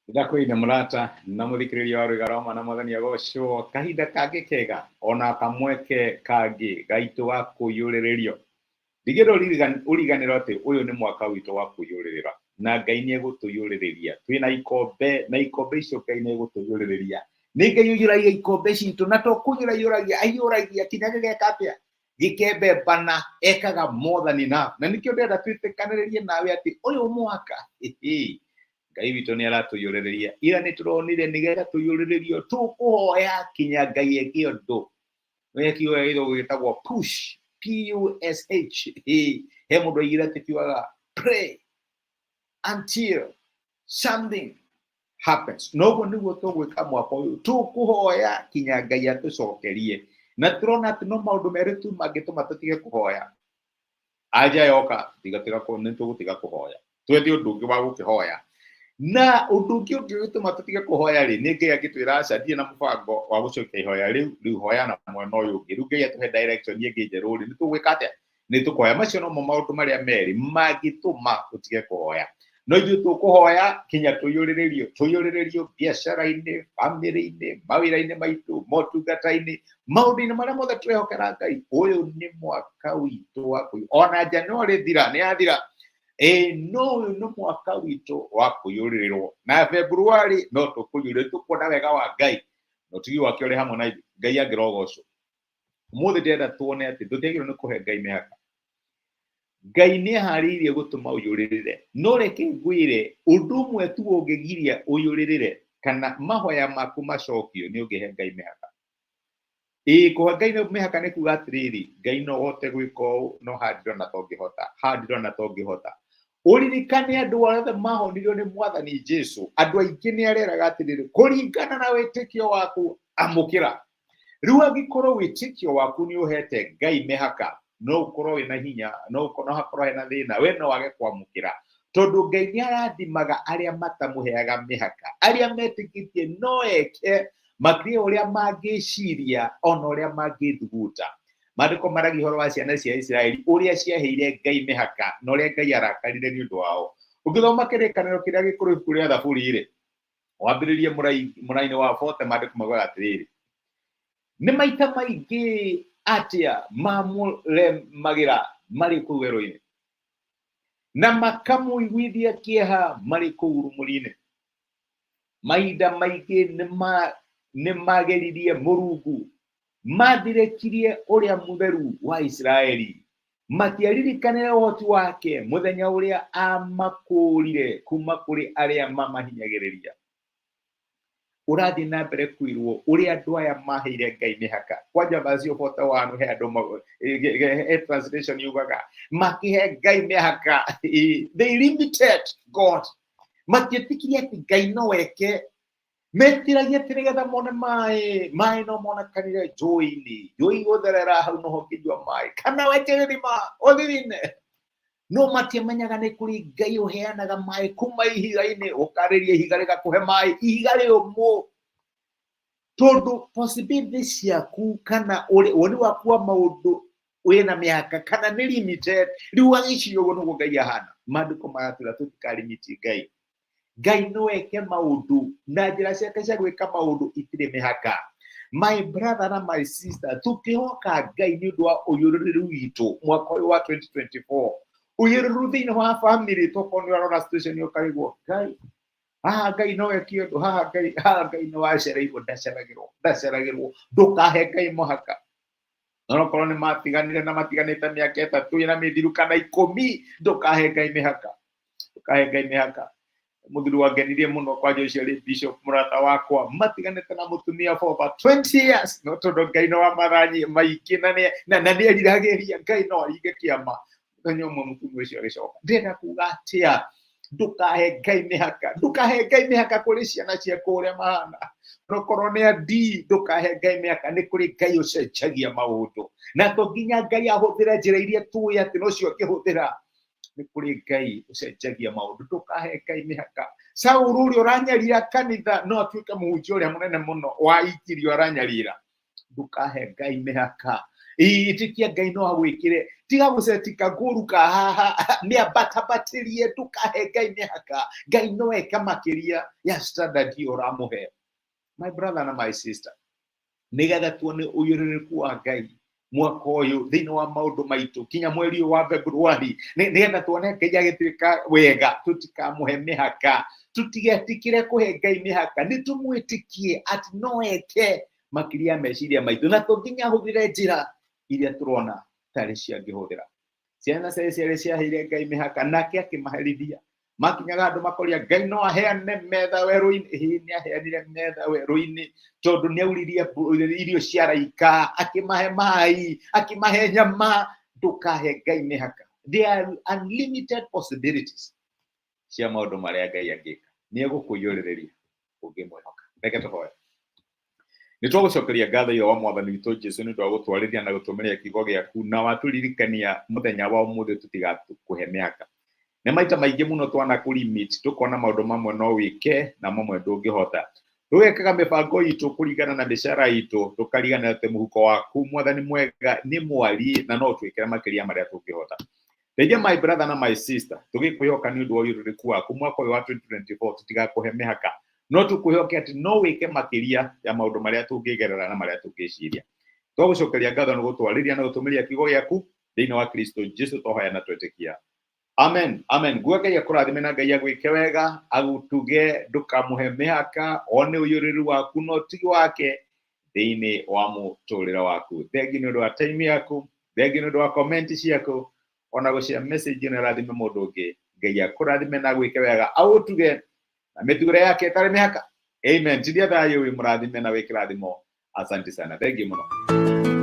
Ndakwĩire mũrata na mũthikĩrĩria wa Rwĩga Roma na Mwathani agocwo kahinda kangĩ kega ona kamweke kangĩ gaitũ ga kũiyũrĩrĩrio. Ndigĩrĩra ũriganĩrwo atĩ ũyũ nĩ mwaka witũ wa kũiyũrĩrĩra na Ngai nĩ egũtũiyũrĩrĩria. Twĩna ikombe na ikombe icio Ngai nĩ egũtũiyũrĩrĩria. Nĩ Ngai ũiyũragia ikombe citũ na to kũiyũra aiyũragia, aiyũragia kinya gĩgeka atĩa? Gĩkembembana, ekaga more than enough. Na nĩkĩo ndĩrenda twĩtĩkanĩrĩrie nawe atĩ ũyũ mwaka, hĩhĩ, Ngai witũ nĩ aratũiyũrĩrĩria. Ira nĩ tũronire nĩgetha tũiyũrĩrĩrio tũkũhoya kinya Ngai eke ũndũ. Nĩ kiugo gĩa gĩthũngũ gĩtagwo push, P-U-S-H. He mũndũ aigire atĩ kiugaga pray until something happens. Na ũguo nĩguo tũgwĩka mwaka ũyũ, tũkũhoya kinya Ngai atũcokerie. Na tũrona atĩ no maũndũ merĩ tu mangĩtũma tũtige kũhoya. Anja yoka tigatiga nĩ tũgũtiga kũhoya, twethe ũndũ ũngĩ wa gũkĩhoya. Na ũndũ ũngĩ ũngĩgĩtũma tũtige kũhoya rĩ, nĩ Ngai angĩtwĩra aca, ndirĩ na mũbango wa gũcokia ihoya rĩu, rĩu hoya na mwena ũyũ ũngĩ. Rĩu Ngai atũhe direction ĩngĩ njerũ rĩ, nĩ tũgwĩka atĩa? Nĩ tũkũhoya. Macio nomo maũndũ marĩa merĩ mangĩtũma ũtige kũhoya. No ithuĩ tũkũhoya kinya tũiyũrĩrĩrio, tũiyũrĩrĩrio biacara-inĩ, bamĩrĩ-inĩ, mawĩra-inĩ maitũ, motungata-inĩ, maũndũ-inĩ marĩa mothe tũrehokera Ngai. Ũyũ nĩ mwaka witũ wa kũiyũ, ona January thira nĩ yathira, ĩĩ, no ũyũ nĩ mwaka witũ wa kũiyũrĩrĩrwo. Na February no tũkũiyũrĩrwo, tũkuona wega wa Ngai na ũtugi wake ũrĩ hamwe na ithuĩ. Ngai angĩrogocwo. Ũmũthĩ ndĩrenda tuone atĩ tũtiagĩrĩirwo nĩ kũhe Ngai mĩhaka. Ngai nĩ aharĩirie gũtũma ũiyũrĩrĩre, no reke ngwĩre ũndũ ũmwe tu ũngĩgiria ũiyũrĩrĩre kana mahoya maku macokio nĩ ũngĩhe Ngai mĩhaka. Ĩĩ, kũhe Ngai mĩhaka nĩ kuga atĩrĩrĩ, Ngai no ũhote gwĩka ũũ, no haha ndirona ta ũngĩhota, haha ndirona ta ũngĩhota. Ũririkane andũ othe mahonirio nĩ Mwathani Jesu, andũ aingĩ nĩ areraga atĩrĩrĩ, kũringana na wĩtĩkio waku amũkĩra. Rĩu angĩkorwo wĩtĩkio waku nĩ ũhete Ngai mĩhaka, no ũkorwo wĩna hinya, no no hakorwo hena thĩna, we no wage kwamũkĩra. Tondũ Ngai nĩ arathimaga arĩa matamũheaga mĩhaka, arĩa metĩkĩtie no eke makĩria ũrĩa mangĩciria ona ũrĩa mangĩthuguta. Maandĩko maragia ũhoro wa ciana cia Isiraeli ũrĩa ciaheire Ngai mĩhaka na ũrĩa Ngai arakarire nĩ ũndũ wao. Ũngĩthoma kĩrĩkanĩro kĩrĩa gĩkũrũ ibuku rĩa Thaburi-rĩ, wambĩrĩrie mũraini wa bote, maandĩko maugaga atĩrĩrĩ, nĩ maita maingĩ atĩa mamũremagĩra marĩ kũu werũ-inĩ na makamũiguithia kĩeha marĩ kũu rũmũri-inĩ. Mahinda maingĩ nĩmageririe Mũrungu, mathirĩkirie Ũrĩa Mũtheru wa Isiraeli. Matiaririkanire ũhoti wake mũthenya ũrĩa aamakũũrire kuuma kũrĩ arĩa mamahinyagĩrĩria. Ũrathiĩ na mbere kwĩrwo ũrĩa andũ aya maheire Ngai mĩhaka. Kwanja verse ĩyo 41 he andũ he translation yugaga makĩhe Ngai mĩhaka. They limited God. Matiĩtĩkirie atĩ Ngai no eke. Metiragia atĩ nĩgetha mone maĩ, maĩ no monekanire njũĩ-inĩ, njũĩ igũtherera hau noho ũngĩnyua maĩ, kana wenje gĩthima ũthithine. No matiamenyaga nĩ kũrĩ Ngai ũheanaga maĩ kuma ihiga-inĩ, ũkarĩria ihiga rĩgakũhe maĩ, ihiga rĩũmũ. Tondũ possibility ciaku kana woni waku wa maũndũ wĩna mĩhaka kana nĩ limited, rĩu wagĩciria ũguo nĩguo Ngai ahana. Maandĩko maratwĩra tũtikalimiti Ngai. Ngai no eke maũndũ na njĩra ciake cia gwĩka maũndũ itirĩ mĩhaka. My brother na my sister, tũkĩhoka Ngai nĩ ũndũ wa ũiyũrĩrĩru witũ mwaka ũyũ wa 2024, ũiyũrĩrĩru thĩinĩ wa family, tokorwo nĩ ũrarora situation ũkarigwo Ngai haha, Ngai no eke ũndũ haha, Ngai haha, Ngai nĩ wacereirwo, ndaceragĩrwo, ndaceragĩrwo. Ndũkahe Ngai mũhaka. Onokorwo nĩ matiganire na matiganĩte mĩaka 3 ĩna mĩthiru kana 10, ndũkahe Ngai mĩhaka, ndũkahe Ngai mĩhaka. Mũthuri wangenirie mũno kwanja ũcio arĩ bishop mũrata wakwa, matiganĩte na mũtumia for over 20 years, no tondũ Ngai no amaranyi maingĩ na nĩ na nĩ eriragĩria Ngai no aringe kĩama, mũthenya ũmwe mũtumia ũcio agĩcoka. Ndĩrenda kuga atĩa? Ndũkahe Ngai mĩhaka, ndũkahe Ngai mĩhaka kũrĩ ciana ciaku ũrĩa mahana, onokorwo nĩ andi, ndũkahe Ngai mĩhaka. Nĩ kũrĩ Ngai ũcenjagia maũndũ, na to nginya Ngai ahũthĩre njĩra iria tũĩ atĩ nocio angĩhũthĩra. Nĩ kũrĩ Ngai ũcenjagia maũndũ, ndũkahe Ngai mĩhaka. Saũlũ ũrĩa ũranyarira kanitha no atuĩke mũhunjia ũrĩa mũnene mũno wa injiri aranyarira. Ndũkahe Ngai mĩhaka. Ĩtĩkia Ngai no agwĩkĩre. Tiga gũcetika ngũruka haha, mĩambatambatĩrie, ndũkahe Ngai mĩhaka. Ngai no eke makĩria ya standard ĩyo ũramũhe. My brother na my sister, nĩgetha tuone ũiyũrĩrĩku wa Ngai mwaka ũyũ thĩinĩ wa maũndũ maitũ kinya mweri ũyũ wa Februari, nĩgetha tuone Ngai agĩtuĩka wega, tũtikamũhe mĩhaka, tũtigetĩkĩre kũhe Ngai mĩhaka, nĩ tũmwĩtĩkie atĩ no eke makĩria ya meciria maitũ, na to nginya ahũthĩre njĩra iria tũrona tarĩ cio angĩhũthĩra. Ciana cia Isiraeli ciaheire Ngai mĩhaka, nake akĩmaherithia. Makinyaga andũ makoria Ngai no aheane metha werũ-inĩ. Ĩĩ, nĩ aheanire metha werũ-inĩ tondũ nĩ auririe irio cia raika, akĩmahe maĩ, akĩmahe nyama. Ndũkahe Ngai mĩhaka. There are unlimited possibilities cia maũndũ marĩa Ngai angĩka. Nĩ egũkũiyũrĩrĩria ũngĩmwĩhoka. Reke tũhoe. Nĩ twagũcokeria ngatho ithe wa Mwathani witũ Jesu nĩ ũndũ wa gũtwarĩria na gũtũmĩria kiugo gĩaku na watũririkania mũthenya wa ũmũthĩ tũtigakũhe mĩhaka. Nĩ maita maingĩ mũno twana kũ limit tũkona maũndũ mamwe no wĩke na mamwe ndũngĩhota. Tũgekaga mĩbango itũ kũringana na mĩcara itũ, tũkariganĩrwo atĩ mũhuko waku Mwathani mwega nĩ mwariĩ na no ũtwĩkĩre makĩria marĩa tũngĩhota. Ndeithia my brother na my sister, tũgĩkwĩhoka nĩ ũndũ wa ũiyũrĩrĩku waku mwaka ũyũ wa 2024, tũtigakũhe mĩhaka, no tũkwĩhoke atĩ no wĩke makĩria ya maũndũ marĩa tũngĩgerera na marĩa tũngĩciria. Twagũcokeria ngatho nĩ gũtwarĩria na gũtũmĩria kiugo gĩaku thĩinĩ wa Kristo Jesu twahoya na twetĩkia. Amen. Amen. Nguga Ngai akũrathime na Ngai agwĩke wega, agũtuge, ndũkamũhe mĩhaka, one ũiyũrĩrĩru waku no ti wake thĩinĩ wa mũtũrĩre waku. Thengi nĩ ũndũ wa time yaku, thengi nĩ ũndũ wa comment ciaku, ona gũcia message ĩno ĩrathime mũndũ ũngĩ. Ngai akũrathime na agwĩke wega, aũtuge na mĩtugĩre yake ĩtarĩ mĩhaka. Amen. Tiria thayũ, wĩ mũrathime na wĩ kĩrathimo. Asante sana. Thengi mũno.